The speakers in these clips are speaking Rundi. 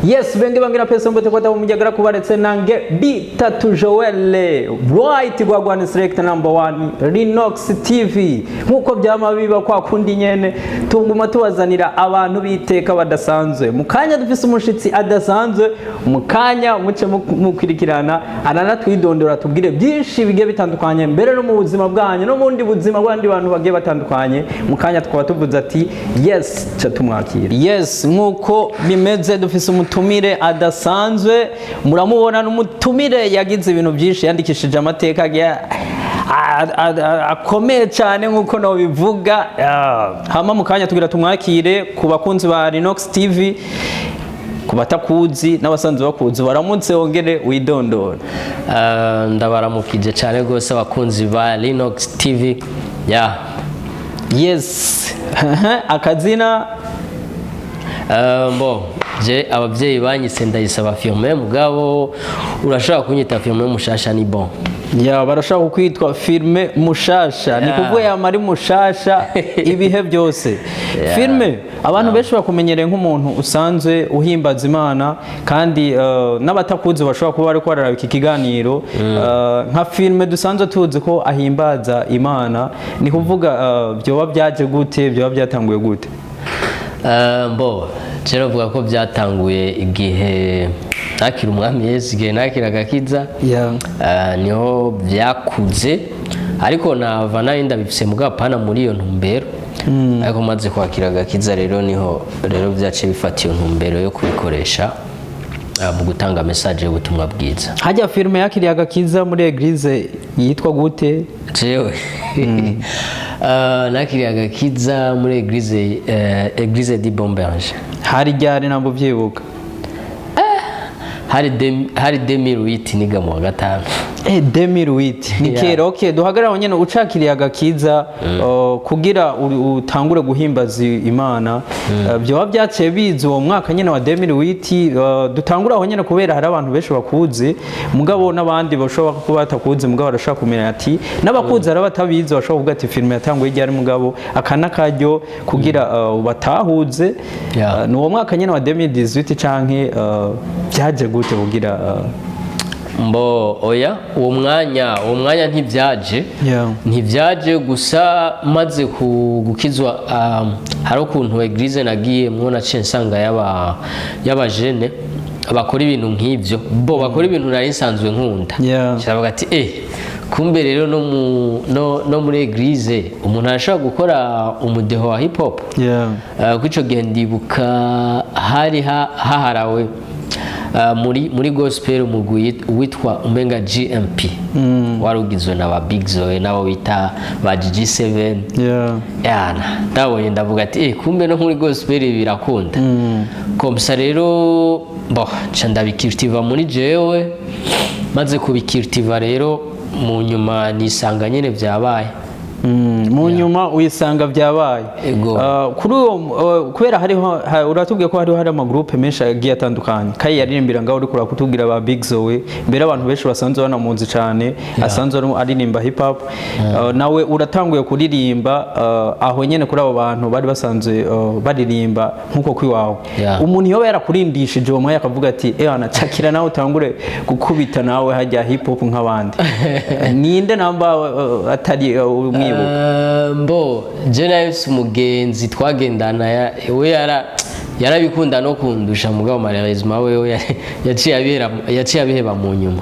Yes, bengi bangira pesa mbote kwata mujagara kubaretse nange bitatu Joel Bright gwagwan select number 1 Rinox TV. Nkuko byama biba kwa kundi nyene, tuguma tubazanira abantu biteka badasanzwe. Mukanya dufise umushitsi adasanzwe, mukanya muce mukwirikirana aranatwidondora, tubwire byinshi bigiye bitandukanye mbere no mu buzima bwanyu no mu bundi buzima bw'abandi bantu bagiye batandukanye. Mukanya tukaba tuvuze ati yes, ca tumwakira. Yes, nkuko bimeze dufise umutumire adasanzwe. Muramubona, n'umutumire yagize ibintu byinshi, yandikishije amateka akomeye cyane nkuko nobivuga. Hama mukanya tugira tumwakire. Ku bakunzi ba Rinox TV, ku batakuzi n'abasanzwe bakuzi, baramutse wongere widondora. Ndabaramukije cyane rwose abakunzi ba Linux TV ya. Yes, akazina? Bo je ababyeyi banyise Ndayisaba Firmin, mugabo urashobora kunyita Firmin Mushasha, ni bon. Ya, barashaka kwitwa Firme Mushasha, ni kuvuga yama ari mushasha ibihe byose. Firme, abantu benshi bakumenyereye nk'umuntu usanzwe uhimbaza Imana, kandi n'abatakuzi bashobora kuba bariko bararaba iki kiganiro, nka Firme dusanzwe tuzi ko ahimbaza Imana, ni kuvuga byoba byaje gute, byoba byatanguye gute? Bo je novuga ko byatanguye igihe nakira Umwami Yesu, igihe nakira agakiza. Niho byakuze, ariko nava nari ndabifise mugabo pana muri iyo ntumbero. Ariko maze kwakira agakiza rero, niho rero byaciye bifata iyo ntumbero yo kubikoresha mu gutanga message y'ubutumwa bwiza. Hajya Firme yakiriye agakiza muri église yitwa gute? Jewe nakiriye agakiza muri église du Bon Berger. Hari ryari, ntabwo byibuka? Hari 2008, niga mu wa gatanu. 2008 ni kera. Okay, duhagarare aho nyene. Ucakiriye agakiza, kugira utangure guhimbaza Imana, byoba byaciye biza uwo mwaka nyene wa 2008? Dutangure aho nyene kubera hari abantu benshi bakuzi, mugabo n'abandi bashobora kuba batakuzi, mugabo barashobora kumenya ati n'abakuzi hari abatabizi bashobora kuvuga ati filime yatanguye ryari, mugabo aka n'akaryo kugira ubatahuze. Ni uwo mwaka nyene wa 2018 canke byaje gute kugira Mbo oya, uwo mwanya ntibyaje. Ntibyaje gusa maze gukizwa, hari ukuntu église nagiyemwo naciye nsanga y'abajene bakora ibintu nk'ibyo, bo bakora ibintu nari nsanzwe nkunda. Kiravuga ati kumbe rero no muri église umuntu arashobora gukora umudeho wa hip hop. Kuri ico gihe ndibuka hari haharawe muri gospel umugwi witwa umenga GMP, wari ugizwe na ba Big Zoe n'abo bita ba GG7. Yana ndabonye ndavuga ati kumbe no muri gospel birakunda. Comme ça rero, bo nca ndabicultiva muri jewe. Maze kubicultiva rero, mu nyuma nisanga nyene vyabaye. Mu nyuma uyisanga byabaye. Ego. Kuri uwo kubera hariho uratubwiye ko hariho hari amagroupe menshi agiye atandukanye kandi yaririmbira ngaho, uriko urakutubwira ba Big Zoe, mbere abantu benshi basanzwe banamuzi cyane, asanzwe aririmba hip hop. Nawe uratanguye kuririmba aho nyene kuri abo bantu bari basanzwe baririmba nkuko kwiwawe. Umuntu yoba yarakurindishije uwo mwanya akavuga ati "Ewana, cakira nawe utangure gukubita nawe hajya hip hop nk'abandi", ninde namba atari umwibuka? Mbo je nayo mfise umugenzi twagendana, we yarabikunda no kundusha, mugabo malheureusement wewe yaciye abiheba mu nyuma.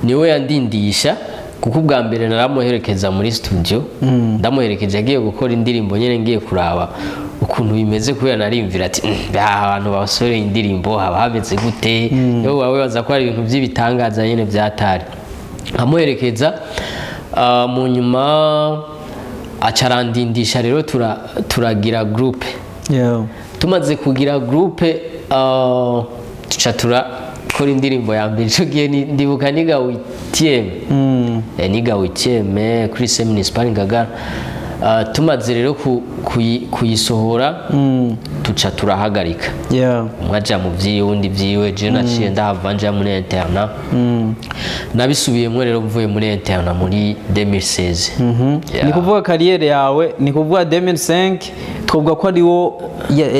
Niwe yandindisha, kuko ubwa mbere naramuherekeza muri studio. Ndamuherekeje agiye gukora indirimbo nyene, ngiye kuraba ukuntu bimeze, kubera narimvira ati abantu basoreye indirimbo haba hameze gute?" Yo wawe baza ko ari ibintu by'ibitangaza nyene byatari. Nkamuherekeza, mu nyuma acarandindisha rero, turagira groupe. Tumaze kugira groupe, tuca turakora indirimbo ya mbere. Ico gihe ndibuka niga huitième. Niga huitième kuri lycée municipal Ngagara. Tumaze rero kuyisohora tuca turahagarika. Umwe aja mu vyiwe, uwundi vyiwe. Je naciye ndahava nja muri internat. Nabisubiyemwo rero mvuye muri internat muri 2016. Yeah. Ni kuvuga carrière yawe, ni kuvuga 2005, twavuga ko ariwo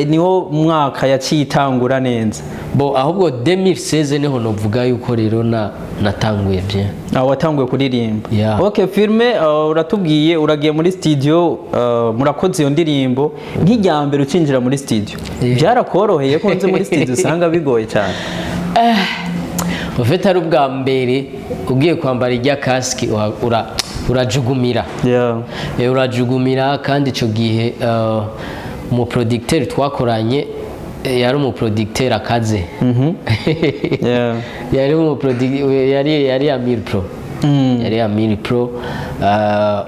niwo mwaka yaciye itangura neza. Bo, ahubwo 2016 niho novuga yuko rero na natanguye bien. Aho watanguye kuririmba. Yeah. Okay, filme, uratubwiye uragiye muri studio, murakoze iyo ndirimbo. Nk'ijya mbere ucinjira muri studio, byarakoroheye? Ko nzi muri studio usanga bigoye cyane. Ufite ari ubwa mbere ugiye kwambara irya casque, urajugumira. Urajugumira kandi icyo gihe umuproducteur twakoranye yari umuproducteur akaze. Yari yari Amir Pro. Yari Amir Pro.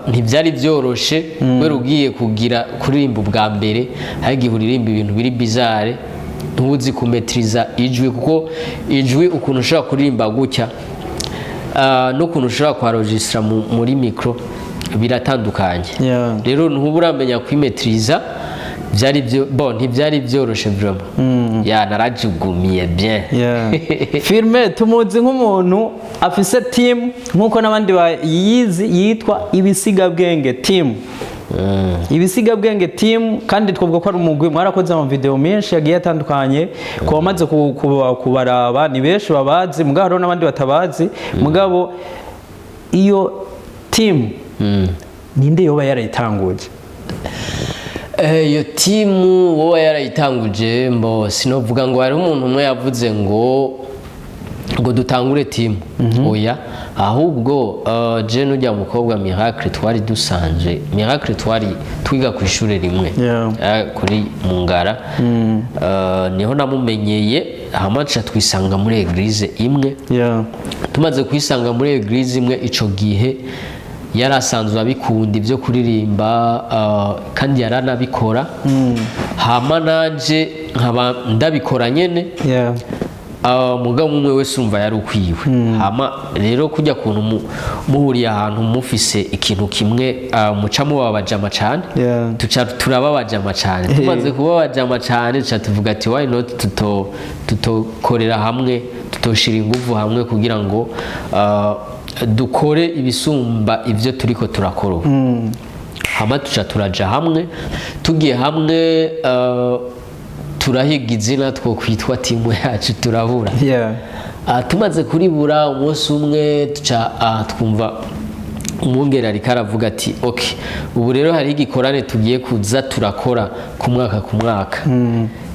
Ntibyari byoroshe kubera ugiye kugira kuririmba ubwa mbere, hari igihe uririmba ibintu biri bizarre, ntuzi kumaîtriza ijwi, kuko ijwi ukuntu ushobora kuririmba gutya n'ukuntu ushobora kwaenregistra muri micro biratandukanye. Rero ntuba uramenya kwimaîtriza. Byari byo, bon, ntibyari byoroshe vraiment. Ya, narajugumiye bien. Yeah. Filme, tumuzi nk'umuntu afise team, nk'uko n'abandi bayizi, yitwa Ibisigabwenge Team. Ibisigabwenge Team kandi twavuga ko ari umugwi mwarakoze ama video menshi yagiye atandukanye. Ku bamaze kubaraba ni benshi babazi, mugabo hariho n'abandi batabazi. Mugabo iyo team ninde yoba yarayitanguje? Iyo team wowe yarayitanguje, mbo sinovuga ngo hariho umuntu umwe yavuze ngo dutangure team, oya. Ahubwo je n'ujya mukobwa Miracle twari dusanzwe, Miracle twari twiga ku ishuri rimwe. Kuri Mungara. Niho namumenyeye, hama tuca twisanga muri église imwe. Tumaze kwisanga muri église imwe, ico gihe yari asanzwe abikunda ibyo kuririmba, kandi yaranabikora, hama nanje nkaba ndabikora nyene. Mugabo umwe wese umva yari ukwiwe. Hama rero kujya kuntu muhuriye ahantu mufise ikintu kimwe, muca muba abajama cane. Tuca turaba abajama cane. Tumaze kuba abajama cane, tuca tuvuga ati: "Why not tutokorera hamwe, tutoshira inguvu hamwe kugira ngo dukore ibisumba ibyo turiko turakora ubu?" Hama tuca turaja hamwe. Tugiye hamwe, turahiga izina twokwitwa team yacu, turabura. Tumaze kuribura, umunsi umwe tuca twumva umwungeri ariko aravuga ati: "Ok, ubu rero hariho igikorane tugiye kuza turakora ku mwaka ku mwaka.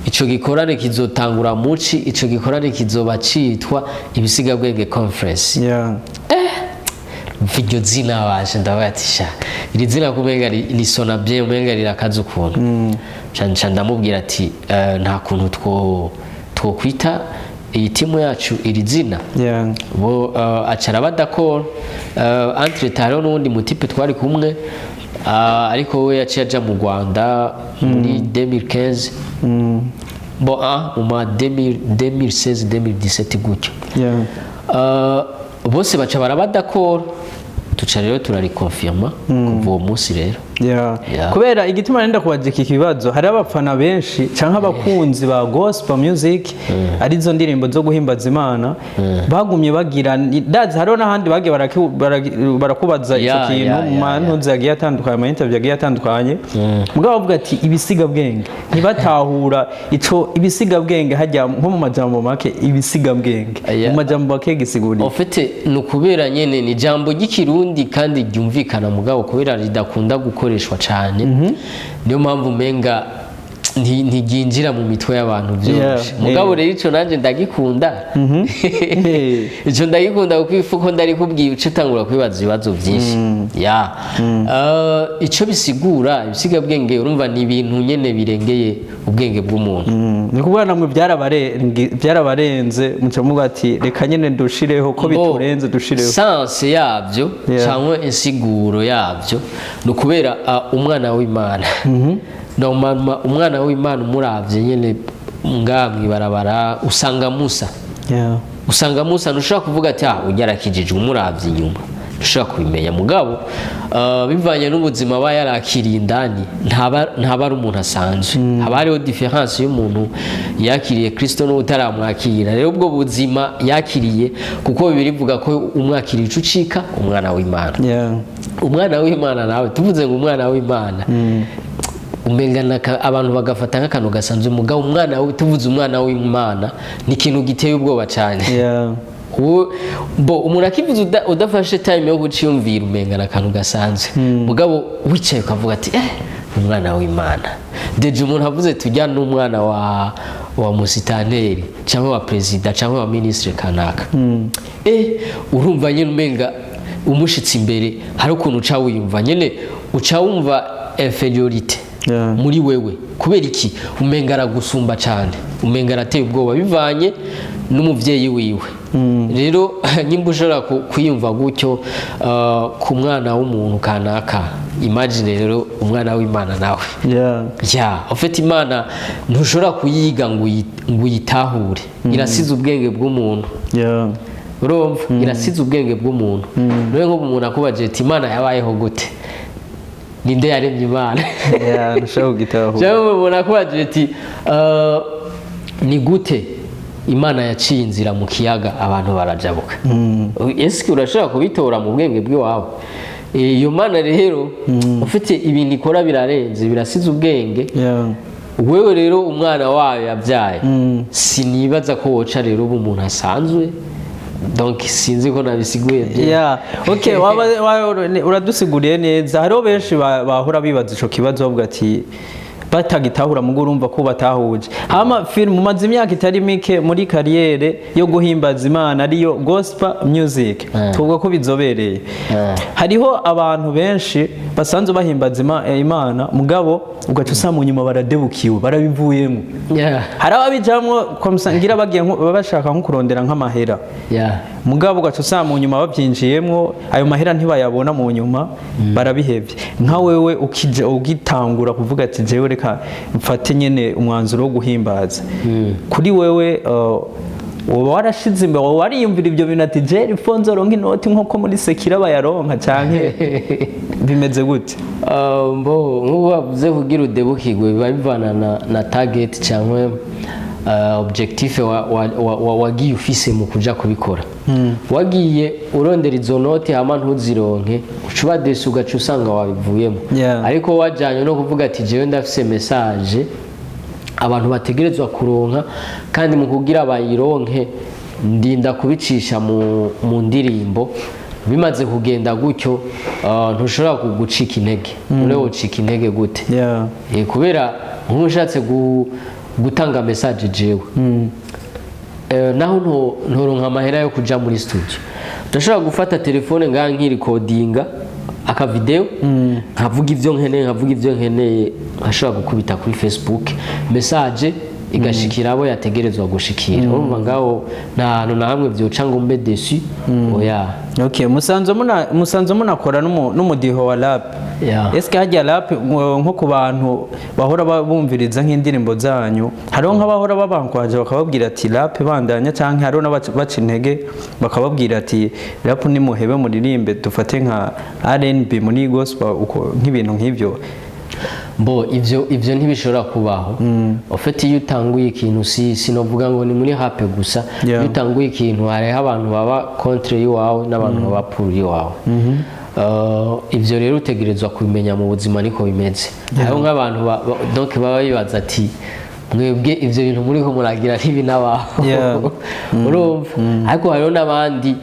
Ico gikorane kizotangura muci, ico gikorane kizoba citwa Ibisigabwenge Conference." Mva iryo zina baje, ndavuga ati: "Sha, iri zina kumenga risona bien, umenga rirakaze ukuntu." Nca ndamubwira ati: "Nta kuntu twokwita iyi team yacu iri zina?" Bo aca araba d'accord. Entre temps hariho n'uwundi mutype twari kumwe, ariko we yaciye aja mu Rwanda muri 2015, bon, mu ma 2000, 2016, 2017 gutyo. Bose baca baraba d'accord, tuca rero turariconfirma kuva uwo munsi rero. Yeah. Kubera igituma nenda kubaza iki kibazo, hari abafana benshi canke abakunzi ba gospel music, arizo ndirimbo zo guhimbaza Imana, bagumye bagira, ndazi hariho n'ahandi bagiye barakubaza ico kintu mu mantuzi yagiye atandukanye, ama interview yagiye atandukanye, mugabo bavuga ati ibisigabwenge, ntibatahura ico ibisigabwenge hajya nko mu majambo make. Ibisigabwenge mu majambo make gisigura En fait, ni ukubera nyene ni ijambo ry'Ikirundi kandi ryumvikana, mugabo kubera ridakunda gukoreshwa cyane, niyo mpamvu umenga ntiryinjira mu mitwe y'abantu byoroshe. Mugabo rero ico nanje ndagikunda, ico ndagikunda, kuko ifuko ndarikubwiye uca utangura kwibaza ibibazo byinshi. Ya, ico bisigura ibisigabwenge, urumva ni ibintu nyene birengeye ubwenge bw'umuntu. Ni kuvuga namwe byarabarenze, muca muvuga ati: "Reka nyene dushireho ko biturenze, dushireho." Sens yabyo cyangwa insiguro yabyo ni ukubera umwana w'Imana, normalement umwana w'Imana umuravye nyene ngaha mw'ibarabara usanga musa, usanga musa. Ntushobora kuvuga ati: "Ah, ujya arakijijwe," umuravye inyuma. Ntushobora kubimenya, mugabo bivanye n'ubuzima aba yarakiriye indani, ntaba ari umuntu asanzwe. Haba hariho différence y'umuntu yakiriye Kristo n'utaramwakira. Rero ubwo buzima yakiriye, kuko Bibiliya ivuga ko umwakiriye ico ucika umwana w'Imana. Umwana w'Imana nawe, tuvuze ngo umwana w'Imana, umenga abantu bagafata nk'akantu gasanzwe, mugabo tuvuze umwana w'Imana ni ikintu giteye ubwoba cyane. Bo umuntu akivuze udafashe time yo guciyumvira, umenga n'akantu gasanzwe, mugabo wicaye ukavuga ati: "Eh, umwana w'Imana." Déjà umuntu avuze tujya n'umwana wa musitanteri cyangwa wa perezida cyangwa wa minisitiri kanaka, urumva nyine umenga umushitsi imbere hari ukuntu uca wiyumva nyine, uca wumva infériorité muri wewe. Kubera iki? Umenga aragusumba cyane, umenga arateye ubwoba bivanye n'umuvyeyi wiwe. Rero nyimba ushobora kwiyumva gutyo ku mwana w'umuntu kanaka, imagine rero umwana w'Imana nawe. Ya, ufite Imana ntushobora kuyiga ngo uyitahure, irasize ubwenge bw'umuntu. Urumva, irasize ubwenge bw'umuntu. Rero nk'ubu umuntu akubaje ati: "Imana yabayeho gute? Ninde yaremye Imana?" Yeah, ntushobora kugitahura. Cyangwa umuntu akubaje ati: "Ni gute Imana yaciye inzira mu kiyaga abantu barajabuka?" Ese urashobora kubitora mu bwenge bw'iwawe? Iyo mana rero ufite ibintu ikora birarenze, birasize ubwenge. Wewe rero umwana wayo yabyaye, sinibaza ko woca rero uba umuntu asanzwe. Donc sinzi ko nabisiguye bien. Yeah. Okay, uradusiguriye neza. Hariho benshi bahora bibaza ico kibazo, bavuga ati batagitahura, mugo urumva ko batahuje. Hama film, umaze imyaka itari mike muri carrière yo guhimbaza Imana, ariyo gospel music. Tuvuga ko bizobereye. Hariho abantu benshi basanzwe bahimbaza Imana, mugabo ugaca usanga mu nyuma baradebukiwe, barabivuyemo. Hari ababijamwo comme ça, ngira bagiye baba bashaka nko kurondera nk'amahera, mugabo ugaca usanga mu nyuma babyinjiyemwo, ayo mahera ntibayabona, mu nyuma barabihevye. Nka wewe ukija ugitangura kuvuga ati: "Jewe reka mfate nyene umwanzuro wo guhimbaza", kuri wewe woba warashize imbere, woba wariyumvira ibyo bintu ati: "Je il nzoronka inoti nk'uko muri secular bayaronka", canke bimeze gute? Mbo nk'ubu bavuze kugira udebukirwe, biba bivana na target cyangwa objectif wagiye ufise mu kuja kubikora. Wagiye urondera izo noti hama ntuzironke, uca uba déçu, ugaca usanga wabivuyemo. Ariko wajyanye no kuvuga ati: "Jewe ndafise message abantu bategerezwa kuronka, kandi mu kugira bayironke ndinda kubicisha mu ndirimbo", bimaze kugenda gutyo, ntushobora kugucika intege. Ure wocika intege gute? Kubera nk'ubu ushatse gutanga message, jewe naho ntoronka amahera yo kuja muri studio, ndashobora gufata telefone ngaha nkirikodinga akavideo, nkavuga ivyo nkeneye, nkashobora gukubita kuri Facebook, message igashikira abo yategerezwa gushikira. Urumva ngaho nta hantu na hamwe vyoca ngo mbe déçu, oya. Okay, musanzwe munakora n'umudiho wa rap. Eske hajya rap nko ku bantu bahora bumviriza nk'indirimbo zanyu, hariho nk'abahora babankwaje bakababwira ati: "Rap bandanya", canke hariho n'abaca intege bakababwira ati: "Rap nimuhebe, muririmbe dufate nka R&B muri gospel", uko nk'ibintu nk'ivyo? Bo ivyo ntibishobora kubaho. Ufite iyo utanguye ikintu, si sinovuga ngo ni muri rap gusa, iyo utanguye ikintu hariho abantu baba contre iwawe n'abantu baba pour iwawe. Ivyo rero utegerezwa kubimenya, mu buzima niko bimeze. Hariho nk'abantu donc baba bibaza ati: "Mwebwe ivyo bintu muriko muragira ntibinabaho." Urumva, ariko hariho n'abandi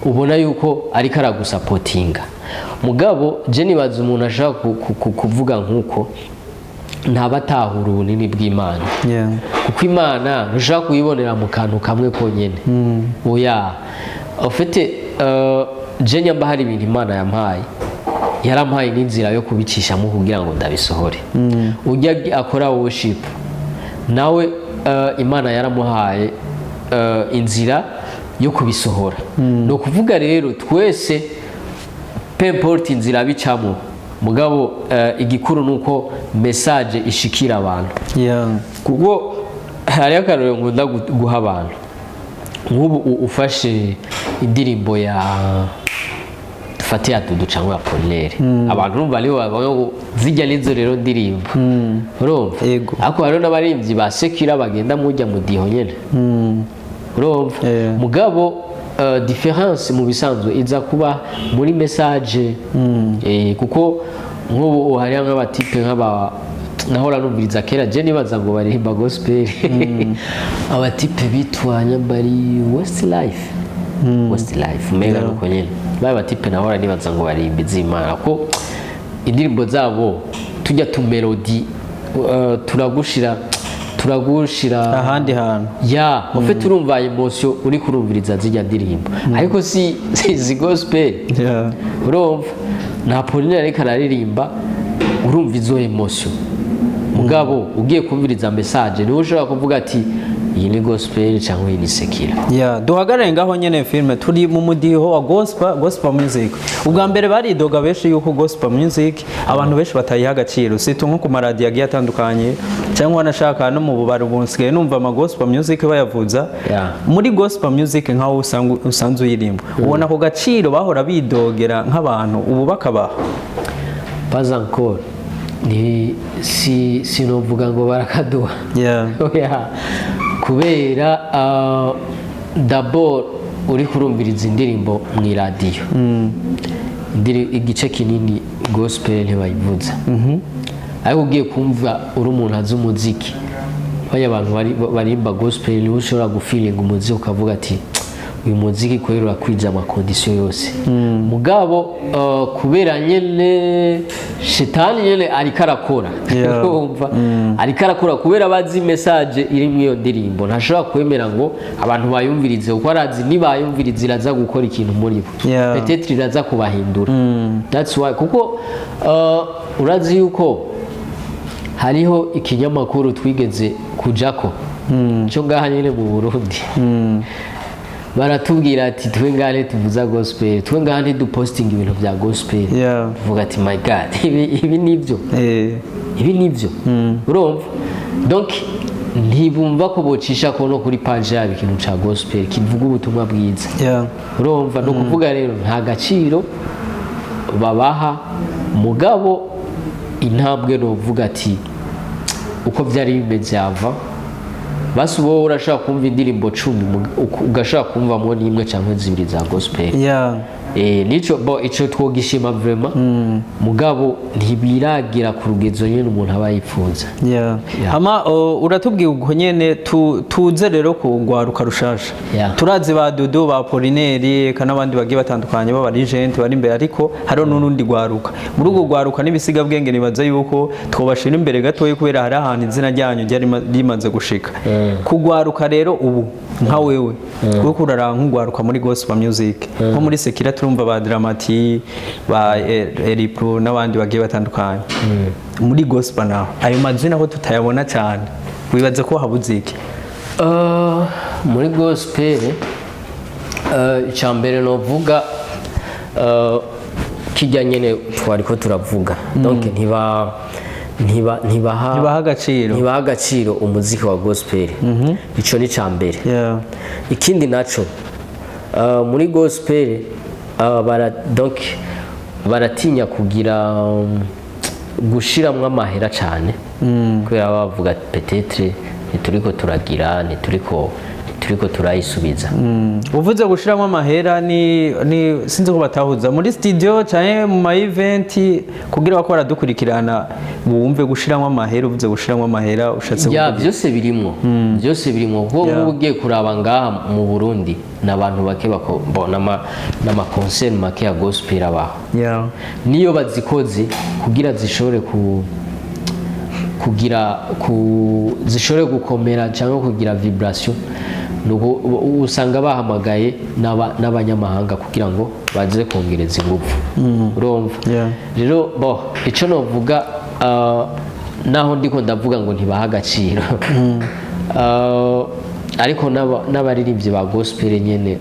ubona yuko ariko aragusapotinga. Mugabo je nibaza umuntu ashaka kuvuga nk'uko ntaba atahura ubunini bw'Imana, kuko Imana ntushobora kuyibonera mu kantu kamwe konyene, oya. Ufite je nyamba hari ibintu Imana yampaye, yarampaye n'inzira yo kubicishamo kugira ngo ndabisohore. Ujya akora worship nawe, Imana yaramuhaye inzira yo kubisohora. Ni ukuvuga rero twese, peu importe inzira bicamo, mugabo igikuru ni uko message ishikira abantu, kuko hariho akarorero nkunda guha abantu. Nk'ubu ufashe indirimbo ya Dufate ya Dudu cyangwa ya Apollinaire, abantu urumva nibo bavuga ngo zijya nizo rero ndirimbo, urumva? Yego. Ariko hariho n'abaririmbyi ba secular bagenda mujya mu diho nyene, urumva? Mugabo différence mu bisanzwe iza kuba muri message, kuko nk'ubu hariho nk'aba type nk'aba nahora numviriza kera, je nibaza ngo baririmba gospel, aba type bitwa nyambari Westlife, Westlife umenga nuko nyene baba ba type nahora nibaza ngo baririmba iz'Imana, ko indirimbo zabo tujya tu mélodie turagushira ahandi hantu. Ya, en fait urumva émotion uri kurumviriza zijya ndirimbo, ariko si gospel. Urumva nta Apollinaire ariko araririmba, urumva izo émotion, mugabo ugiye kumviriza message niwe ushobora kuvuga ati iyi ni gospel cyangwa iyi ni secular. Yeah, duhagarare ngaho nyene. Filme turi mu mudiho wa gospel, gospel music. Ubwa mbere baridoga benshi yuko gospel music abantu benshi batayiha agaciro, surtout nko ku maradiyo agiye atandukanye, cyangwa wanashaka no mu bubari, ubu nsigaye numva ama gospel music bayavuza. Muri gospel music nkaho usanga usanzwe uyirimba, ubona ako gaciro bahora bidogera nk'abantu ubu bakabaha? Pas encore, ni si sinovuga ngo barakaduha. Oya, kubera d'abord uri kurumviriza indirimbo mu iradiyo, igice kinini gospel ntibayivuza, ariko ugiye kumva uri umuntu azi umuziki, bajya abantu barimba gospel niwe ushobora gufilinga umuziki ukavuga ati uyu muziki kubera urakwije ama conditions yose. Mugabo kubera nyene shetani nyene ariko arakora, urumva ariko arakora, kubera bazi message iri muri iyo ndirimbo, ntashobora kwemera ngo abantu bayumvirize, kuko arazi nibayumvirize iraza gukora ikintu muri bo. Peut-être iraza kubahindura. That's why, kuko urazi yuko hariho ikinyamakuru twigeze kujako cyo ngaha nyine mu Burundi, baratubwira ati twe ngaha ntituvuza gospel, twe ngaha ntidupostinga ibintu bya gospel. Tuvuga ati my God, ibi nibyo, ibi nibyo, urumva? Donc ntibumva ko bocisha ko no kuri page yabo ikintu ca gospel kivuga ubutumwa bwiza. Urumva, ni ukuvuga rero nta gaciro babaha, mugabo intambwe ni uvuga ati uko byari bimeze yava basi wowe urashobora kumva indirimbo 10, ugashobora kumvamo n'imwe cyangwa zibiri za gospel. Nico bo ico twogishima vraiment, mugabo ntibiragira ku rugezo nyene umuntu aba yifuza. Yeah. Hama uratubwiye ubwo nyene, tuze rero kugwaruka rushasha. Turazi ba Dudu, ba Apollinaire, eka n'abandi bagiye batandukanye baba legend bari imbere, ariko hariho n'urundi gwaruka. Muri urwo gwaruka n'ibisiga bwenge, nibaza yuko twobashira imbere gatoya, kubera hari ahantu izina ryanyu ryari rimaze gushika. Kugwaruka rero ubu nka wewe uriko uraraba nk'ugwaruka muri gospel music, nko muri secular turumva ba Dramati, ba Eripro n'abandi bagiye batandukanye, muri gospel naho ayo mazina ko tutayabona cyane, wibaza ko habuze iki? Muri gospel, icya mbere novuga, kijya nyene twariko turavuga, donc ntiba ntiba ntibaha Ntibaha agaciro. Ntibaha agaciro umuziki wa gospel, ico ni ca mbere. Ikindi naco, muri gospel donc baratinya kugira gushiramwo amahera cyane, kubera baba bavuga peut-être ntituriko turagira, ntituriko turayisubiza. Uvuze gushiramo amahera, ni sinzi ko batahuza muri studio cyane mu ma event, kugira bako baradukurikirana bumve gushiramo amahera. Uvuze gushiramo amahera ushatse Ya, kuvuga? Byose birimwo, byose birimwo, kuko nk'ubu ugiye kuraba ngaha mu Burundi ni abantu bake n'ama concert make ya gospel abaho. Niyo bazikoze kugira zishobore ku kugira ku zishobore gukomera cyangwa kugira vibration, nuko usanga bahamagaye n'abanyamahanga kugira ngo baze kongereza ingufu, urumva? Rero bo icyo novuga, naho ndiko ndavuga ngo ntibaha agaciro, ariko n'abaririmbyi ba gospel nyene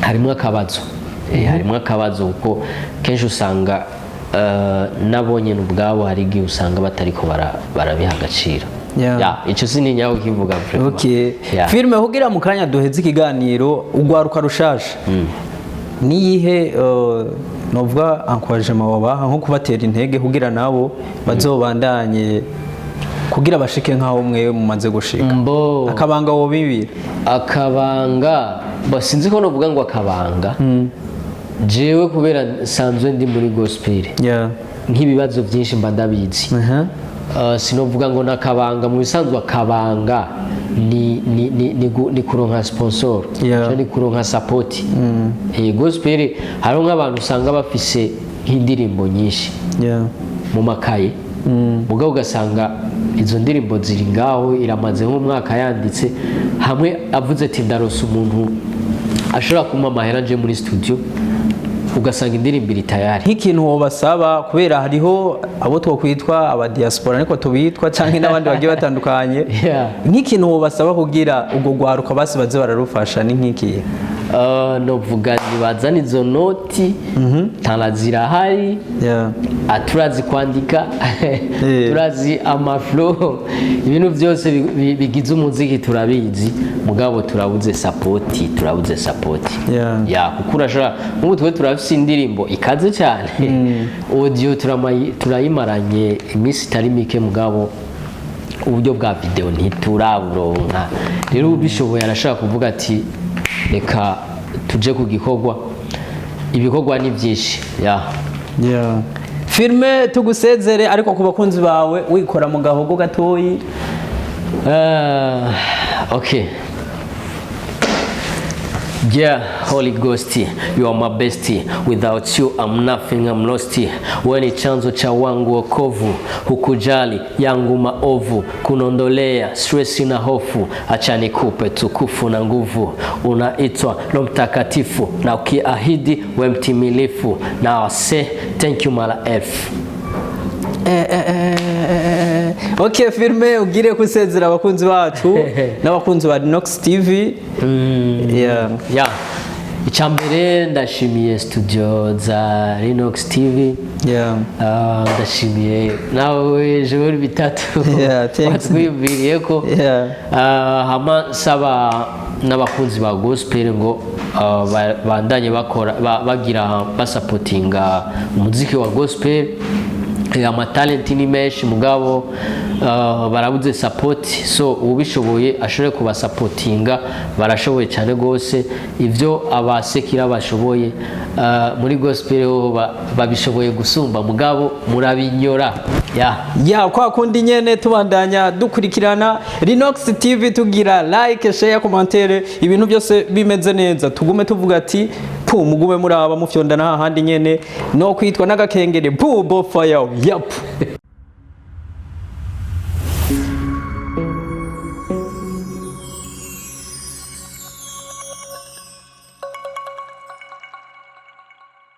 harimo akabazo. Harimo akabazo kuko kenshi usanga nabo nyene ubwabo hari igihe usanga batariko barabiha agaciro. Ya, ico sintinya kukivuga vraiment. Okay. Yeah. Filme, kugira mu kanya duheze ikiganiro, ugwaruka rushasha. Niyihe novuga encouragement wabaha, nko kubatera intege kugira nabo bazobandanye, kugira bashike nkaho mwe mumaze gushika? Mbo Akabanga wobibira? Akabanga ba, sinzi ko novuga ngo akabanga. Jewe kubera nsanzwe ndi muri gospel, nk'ibibazo byinshi mba ndabizi. Sinovuga ngo nakabanga. Mu bisanzwe akabanga ni kuronka sponsor canke ni kuronka support. Gospel hariho nk'abantu usanga bafise nk'indirimbo nyinshi mu makaye, mugabo ugasanga izo ndirimbo ziri ngaho, iramaze nk'umwaka yanditse, hamwe avuze ati: "Ndarose umuntu ashobora kumpa amahera nje muri studio", ugasanga indirimbo iri tayari. Nk'ikintu wobasaba, kubera hariho abo twokwitwa aba diaspora, ariko tubitwa, canke n'abandi bagiye batandukanye, nk'ikintu wobasaba kugira ubwo rwaruka basi baze bararufasha ni nk'ikihe? Novuga ntibazana izo noti, tara zirahari. Ah, turazi kwandika, turazi ama flow, ibintu byose bigize umuziki turabizi, mugabo turabuze support, turabuze support. Ya, kuko urashobora, nk'ubu twe turafise indirimbo ikaze cyane, audio turayimaranye iminsi itari mike, mugabo uburyo bwa video ntituraburonka. Rero ubishoboye arashobora kuvuga ati: "Reka tuje ku gikorwa." Ibikorwa ni byinshi ya. Yeah. Filme tugusezere, ariko ku bakunzi bawe wikora mu gahogo gatoyi. Okay. Yeah, Holy Ghost, you are my bestie. Without you, I'm nothing, I'm lost. Wewe ni chanzo cha wangu wokovu, hukujali yangu maovu, kunondolea stress na hofu. Acha nikupe tukufu na nguvu, unaitwa Roho Mtakatifu, na ukiahidi we mtimilifu. Na say thank you mara elfu. Okay, Filme, ugire kusezera abakunzi bacu n'abakunzi ba Rinox TV. Yeah. Ya, icambere ndashimiye studio za Rinox TV. Ah, ndashimiye nawe Joel Bitatu Yeah, thanks. watwibwiriye ko. Ah, hama nsaba n'abakunzi ba gospel ngo bandanye bakora, bagira basapotinga umuziki wa gospel. Amatalenti ni menshi, mugabo barabuze support. So ubishoboye ashobore kubasapotinga, barashoboye cyane rwose. Ibyo abasekira bashoboye, muri gospel ho babishoboye gusumba, mugabo murabinyora ya. Ya, kwa kundi nyene tubandanya dukurikirana Rinox TV, tugira like, share, commentaire, ibintu byose bimeze neza. Tugume tuvuga ati pu mugume muraba mufyonda na hahandi nyene no kwitwa n'agakengere pu bo fire yap.